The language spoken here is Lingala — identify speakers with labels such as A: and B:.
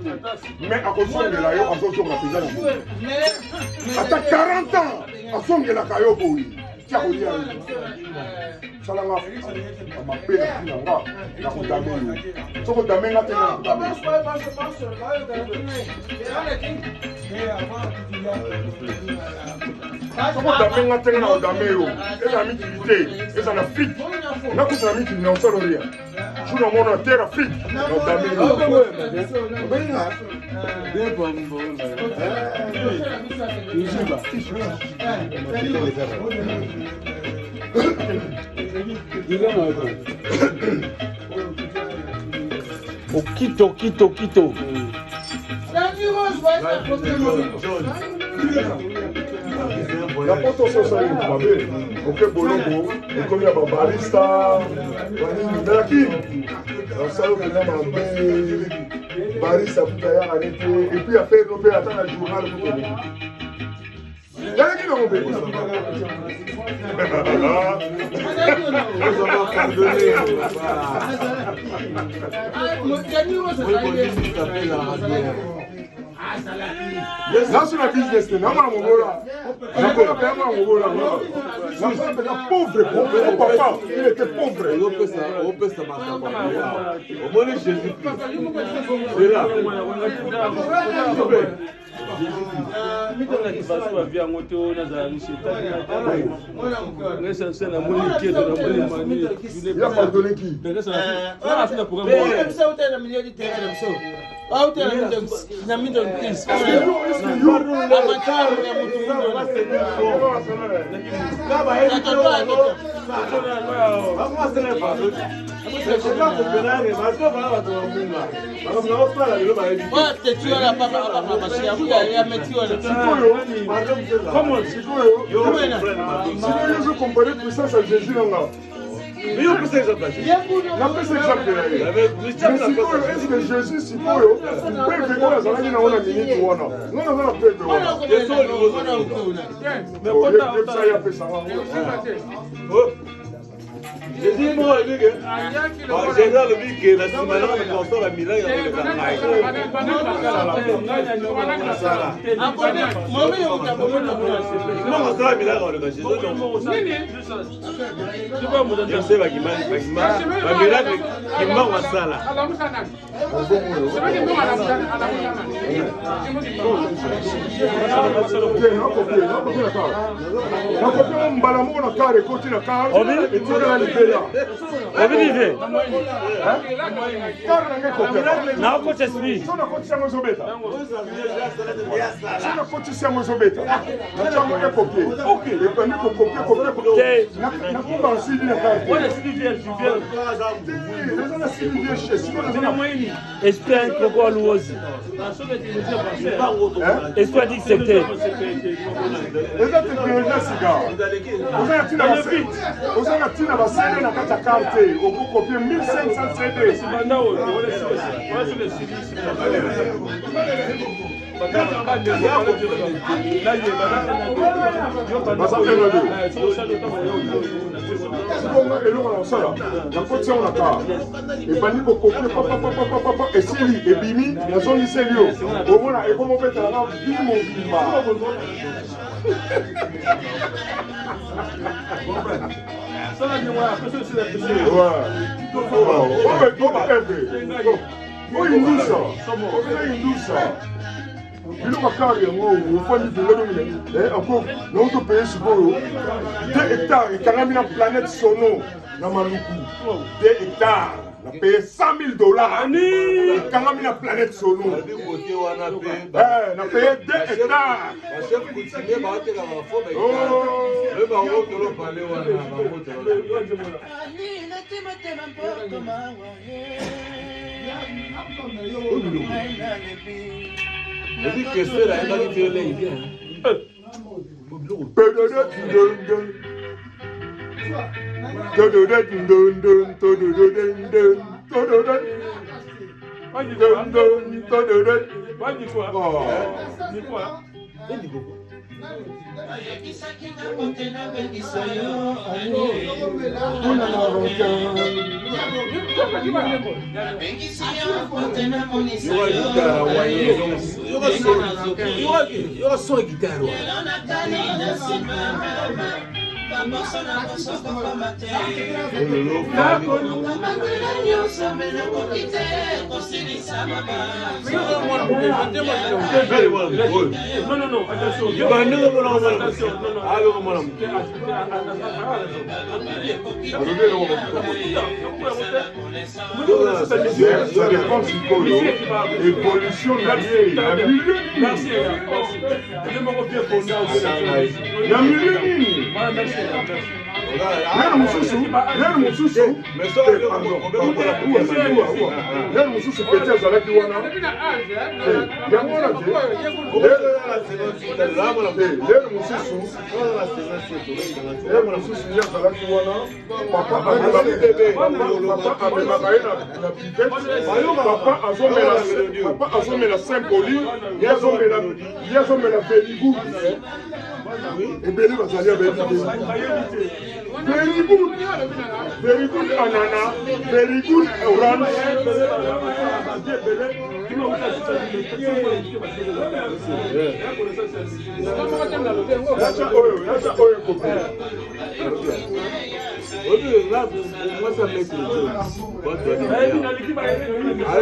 A: te, mais akozongela yo, azozonga mpenza na boye ata 40 ans azongelaka yo boye ti akolia yo. Salanga mabe na pi na nga, nakodame yo. Soki odame nga te, nga nakodame yo. Soki odame nga te, nga nakodame yo. Ezala mikili te, ezala na Afrique, nakuta na mikili na osala rien. Jour namona terre Afrique, nakodame yo.
B: Okito, okito, okito.
A: Na poto oso osali moto mabe, oke boloko, ekomi ya babarista banini. Melaki osali okenda mabe, barista kuta yaka ne te. Et puis affaire no mpe ata na journal kuta yalaki nango mpe. Naso na business te, namona mobola, nakola mpe namona mobola, nakola mpenza pauvre. Mon papa, il était pauvre.
C: Opesa makambo, omoni Jésus Christ, c'est là.
B: Mitangaki bavi yango te, oyo nazala riche ngesanse, namoni keto, namoni mani.
A: Il a pardonné qui?
D: Na Middle East.
A: Sikoyo ozo compare puissance ya Jésus nanga.
C: Mais yo pesa exemple ya Jésus.
A: Napesa exemple na ye, mais sikoyo, est ce que Jésus sikoyo preuve oyo azalaki nango na minute wana, nga naza na preuve wana? Yebisa ye apesanga.
C: Jésus moko alobi ke, Jésus alobi ke na nsima nanga moto asala milai ya koleka ngai. Mbongo asala milai ya koleka Jésus. Yose bamiracle Kimbangu asala.
A: Nakopi ngo mbala moko na kar, ekoti na kar, etikala libela.
B: Obinive.
A: Kar nanga ekopema.
B: Naokota esprit.
A: So nakotisi yango, ezobeta. So nakotisi yango, ezobeta. Natyango ekopie, ebandi kokopie, kopie.
B: Te.
A: Nakomba nsili na kar te, naza na sili vie. Sikoyo naza na
B: Esprit ya nkoko aluozi. Esprit adik secteur.
A: Eza teknologie ya sika. Oza na ntina ba CD na kati ya kar te, okokopie 1500 CD. Baza 1 2. Sikonga eloko na kosala, nakotisi yango na kar, ebandi kokopie papapapapapa, esili, ebimi, nazongiseli yo, omona ekomobetela na vi mobimba. Oyo indusa, oyo indusa biloko kar yango ofandi mpenza domine encore nauto paye. Sikoyo 2 hectare ekangami na Planète Sono na Maluku. 2 hectare na paye 100 000 $, ekangami na Planète Sono.
C: Kote wana mpe.
A: Na paye 2 hectare.
C: Bachef coutumier baotekaka bafo le bango tolopale wana bango tolo.
A: Oyo biloko.
C: Et puis Kester ayebaki mpe elei bien.
A: Pedededendenden. Tododendenden, tododendenden, tododend. Denden, tododend. Oh. Kuna na ronka.
C: Yoka son ya guitare wana.
B: Non, non, non, attention. Attention, non, non.
A: Alobi eloko ça dépend sikoyo évolution na ye na milieu nini.
B: Merci, merci.
A: Na milieu nini.
B: Voilà, merci, merci.
A: Lelo mosusu, lelo mosusu, lelo mosusu petit azalaki wana yango wana te. Lelo mosusu, lelo mosusu ye azalaki wana, papa amemaka ye na buvette, papa azomela, papa azomela Saint Poli, ye azomela, ye azomela Very Good. Ebele bazali abayebi te Very Good, Very Good anana, Very Good orange. Yacha oyo, yacha oyo ekopi.
C: Obi, nga, mwasi ya maître Jones.